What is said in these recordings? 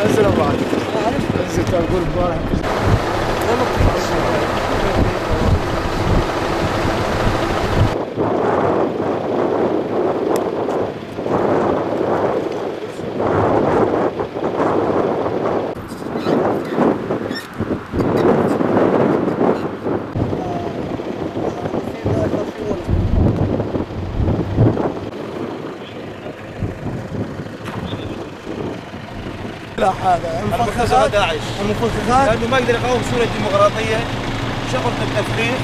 انزل ابو علي، انزل تقول امبارح. لا هذا المفخخات داعش، المفخخات لانه ما يقدر يقاوم سوريا الديمقراطية. شغلته التفخيخ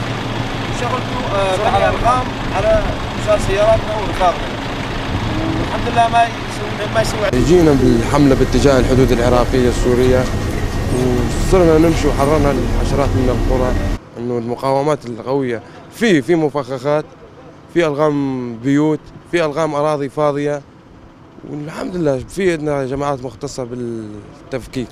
وشغلته على الارقام على مسار سياراتنا ورفاقنا، والحمد لله ما يسوي. جينا بالحمله باتجاه الحدود العراقية السورية وصرنا نمشي وحررنا العشرات من القرى. انه المقاومات القوية في مفخخات، في الغام بيوت، في الغام اراضي فاضية، والحمد لله في عندنا جماعات مختصة بالتفكيك.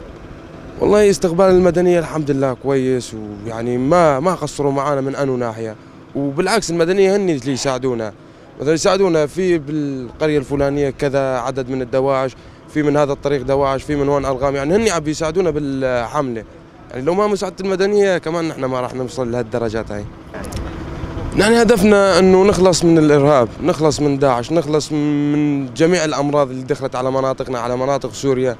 والله استقبال المدنية الحمد لله كويس، ويعني ما قصروا معانا من أنو ناحية، وبالعكس المدنية هن اللي يساعدونا. مثلا يساعدونا في بالقرية الفلانية كذا عدد من الدواعش، في من هذا الطريق دواعش، في من هون ألغام، يعني هن عم بيساعدونا بالحملة. يعني لو ما مساعدة المدنية كمان نحن ما راح نوصل لهالدرجات هاي. نحن هدفنا انه نخلص من الارهاب، نخلص من داعش، نخلص من جميع الامراض اللي دخلت على مناطقنا، على مناطق سوريا.